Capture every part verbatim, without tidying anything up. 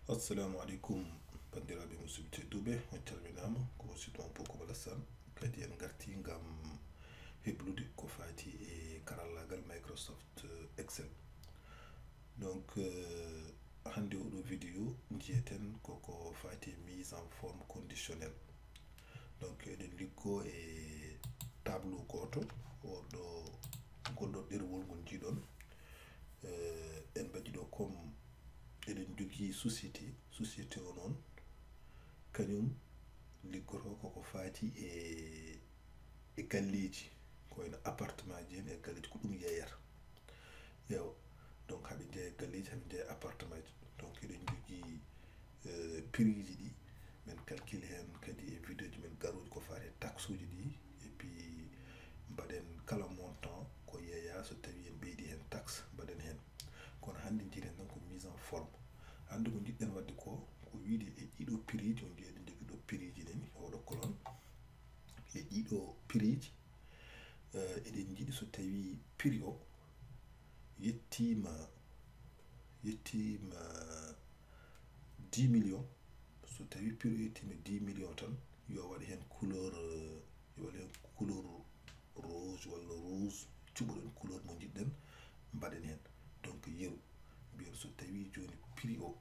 Assalamu aleykum, banndiraaɓe musidɓe tedduɓe, on calminaama. Ko on sito on Poko Balasan. Kadi en ngarti ngam heblude ko faati e karallaagal Microsoft Excel. Donc, euh, hannde oɗo vidéo njiyeten koko faati e mise en forme conditionnelle. Donc, eɗen liggo e tableau gooto, oɗo, ngol ɗo ɗerwol ngol njiɗon. Euh, en mbaɗi ɗo comme eɗen jogii société, société o noon, kañum liggoto koko faati e, e galleeji, ko wayno appartement ji en e galleeji, ko ɗum yeeyata. Ewa, donc haɓe njeeya galleeji, haɓe njeeya appartement ji. Donc eɗen jogii, euh, prix ji ɗi, min calcule heen kadi e vidéo ji min garooji ko faati e taxe uji ɗi, et puis mbaɗen kala montant ko yeeya, so tawi en ɓeydi heen taxe, mbaɗen heen. Kono hannde njiɗen tan ko mise en forme. Hannde ko njiɗɗen waɗde ko, ko wiide e ɗiɗo prix ji, on njiya eɗen jogii ɗo prix ji nani, oɗo colonne. E ɗiɗo prix ji, euh, eɗen njiɗi so tawi prix o yettiima, yettiima dix millions, so tawi prix o yettiima dix millions tan, yo waɗ heen couleur, euh, yo waɗ heen couleur rose walla rouge, cuɓoɗen couleur mo njiɗɗen, mbaɗen heen. Donc yeru, mbiyen so tawi jooni prix o,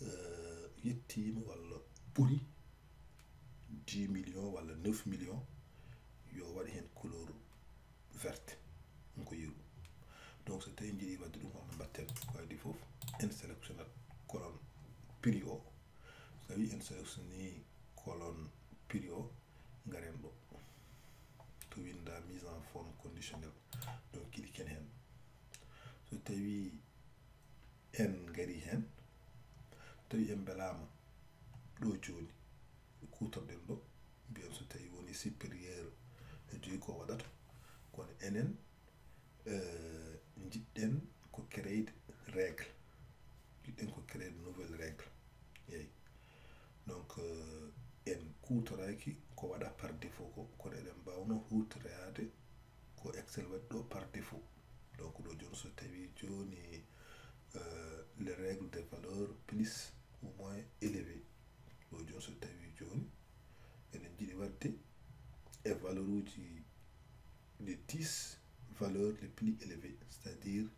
euh, yettiima walla ɓuri dix millions walla neuf millions, yo waɗ heen couleur verte, ɗum ko yeru. Donc so tawi njiɗi waɗde ɗum, hono mbaɗten, ko adii fof en sélectionnat colonne prix o. So tawi en sélectionni colonne prix o, ngaren ɗo to winnda mise en forme conditionnelle. Donc cliquen heen. So tawi en ngarii heen, tawi en mbelaama ɗo jooni, kuutorɗen ɗo, mbiyen so tawi woni supérieur e joyi ko waɗata, kono enen, euh, njiɗɗen ko créer règle, njiɗɗen ko créer nouvelle règle. Eeyi. Donc, euh, en kuutoraaki ko waɗa par défaut ko, kono eɗen mbaawno huutoraade ko Excel waɗi ɗo par défaut. Donc ɗo jooni so tawi jooni, euh, les règles de valeur plus ou moins élevées. Ɗo jooni so tawi jooni eɗen njiɗi waɗde e valeur uji, les dix valeurs les plus élevées, c'est-à-dire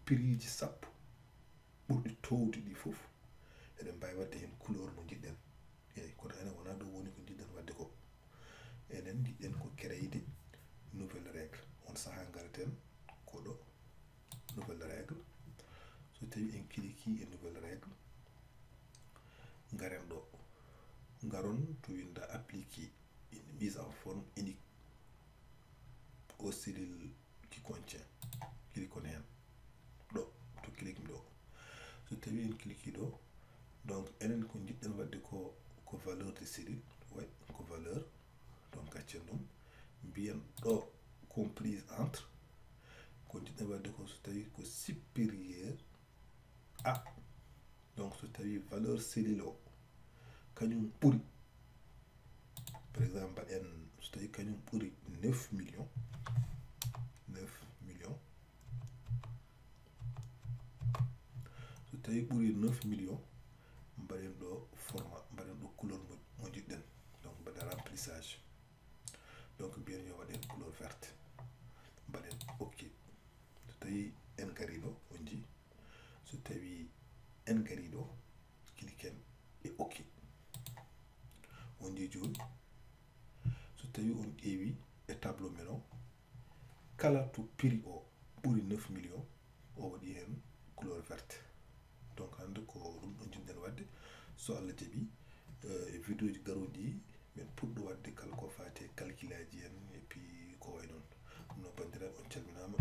prix ji sappo ɓurɗi toowde ɗi fof, eɗen mbaawi waɗde heen couleur mo njiɗɗen. Eeyi, kono enen wonaa ɗum woni ko njiɗɗen waɗde ko. Enen njiɗɗen ko créer nouvelle règle. On sahaa ngaraten ko ɗo, nouvelle règle. So tawi en cliquii e nouvelle règle, ngaren ɗo. Ngaron to winnda appliquer une mise en forme unique aux cellules qui contient. Clique on heen. Ɗo, to clique mi ɗo. So tawi en cliquii ɗo, donc enen ko njiɗɗen waɗde ko, ko valeur de cellule, way ko valeur, donc gaccen ɗum. Mbiyen ɗo comprise entre, ko njiɗɗen waɗde ko so tawi ko supérieur à, donc so tawi valeur cellule o kañum ɓuri, par exemple mbaɗen so tawi kañum ɓuri neuf millions, neuf millions, so tawi ɓuri neuf millions, mbaɗen ɗo format, mbaɗen ɗo couleur mo, mo njiɗɗen, donc mbaɗen remplissage. Donc mbiyen yo waɗen couleur verte, mbaɗen ok. So tawi en ngarii ɗo, on njii, so tawi en ngarii ɗo, cliquen e ok. On njii jooni, so tawi on ƴeewi e tableau men o, kala to prix o ɓuri neuf millions, o waɗi heen couleur verte. Donc hannde ko ɗum ɗo njiɗɗen waɗde. So Allah jaɓi, euh, e vidéo ji garooji ɗi, min puɗɗo waɗde kala ko faati e calcul aji en, et puis ko way noon. Ɗum noon, banndiraaɓe, on calminaama.